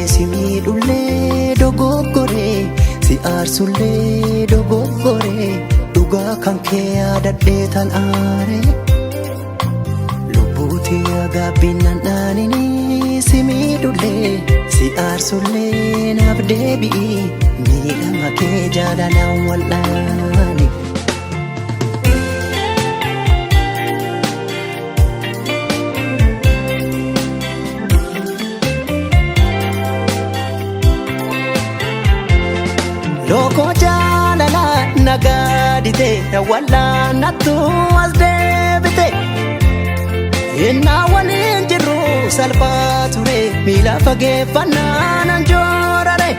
baay'ee si miidhullee dogoggoree si aarsullee dogoggoree dhugaa kan kee yaadadhee tan aare lubbuutii gaabbiin nan dhaaninii si miidhullee si aarsullee naaf deebi'i miidhama kee jaalalaan wal'aani. Lookoo jaalalaa nagaadite wallaanattu as deebite innaa waliin jirru salphaa ture miila fageeffannaa nan joorare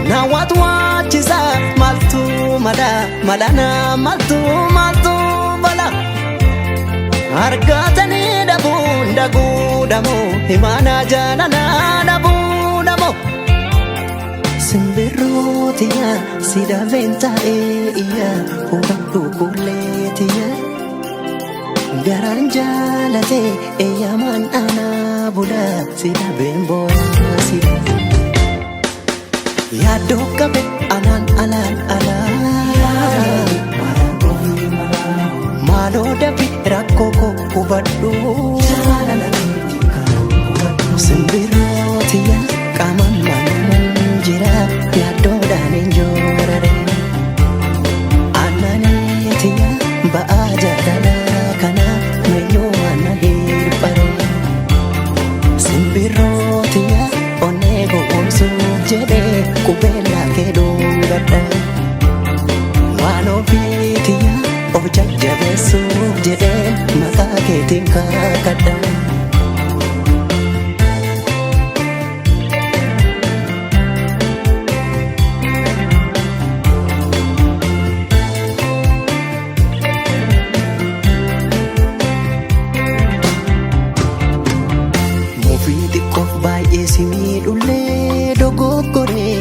naawwatu waachisa maaltu mala malana maaltu maaltu bala argatanii dhabuun daguudhamoo himaanaa jaalalaa dhabuudhamoo. Simbirrootiya si dhabeen taa'ee iyya hubadhu kulleetiya garaan jaalate eeyyamaan aanaa bula si dhabeen booyaa si yaaddoo qabe alaan alaan alaan maaloo dabi rakkoo koo hubadhu simbirrootiya qaama maluman jira yaaddoodhaan hin joorare aananiitiya ba'aa jaalalaa kana meyyumaan na hirphare simbirrootiya onnee gowwoomsuuf jedhee qubeellaa kee dhungadha waan ofiitiya of jajjabeessuuf jedhee maqaa keetiin kakadha. Mufii xiqqoof baay'ee si miidhullee dogoggoree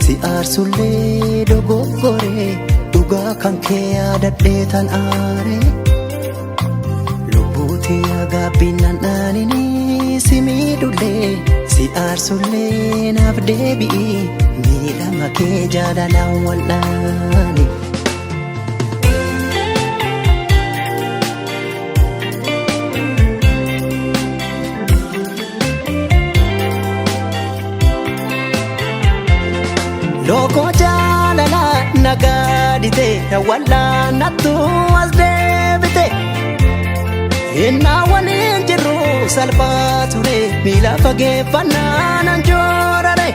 si aarsullee dogoggoree dhugaa kan kee yaadadhee tan aare lubbuutii gaabbiin nan dhaaninii si miidhullee si aarsullee naaf deebi'i miidhama kee jaalalaan wal'aani. Lookoo jaalalaa nagaadite wallaanattu as deebite innaa waliin jirru salphaa ture miila fageeffannaa nan joorare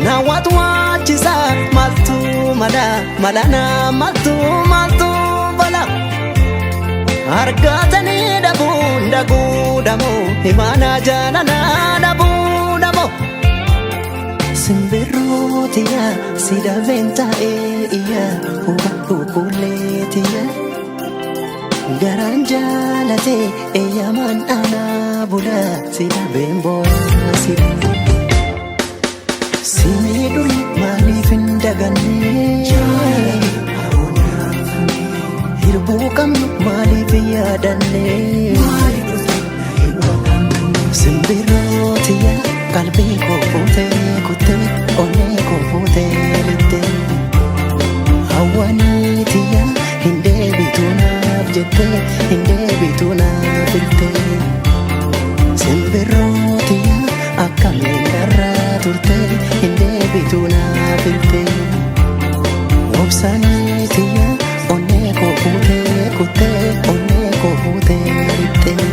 naawwatu waachisa maaltu mala malana maaltu maaltu bala argatanii dhabuun daguudhamoo himaanaa jaalalaa dhabuudhamoo. Simbirrootiya si dhabeen taa'ee iyya hubadhu kulleetiya garaan jaalate eeyyamaan aanaa bula si dhabeen booyaa si si miidhulli maaliif hin daganne hirbuu qabnu maaliif hin yaadanne simbirrootiya qalbii koo fuutee kuttee onnee koo fuutee littee hawwaniitiya hin deebitu naaf jettee hin deebitu naaf iltee simbirrootiya akkamiin darraa turtee hin deebitu naaf iltee obsaniitiya onnee koo fuutee kuttee onnee koo fuutee littee.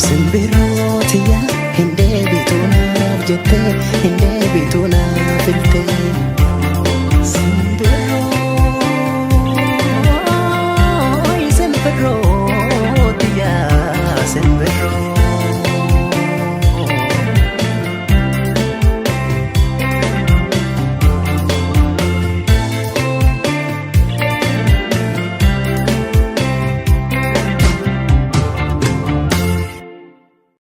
Simbirrootiya hin deebitu naaf jettee hin deebitu naaf iltee.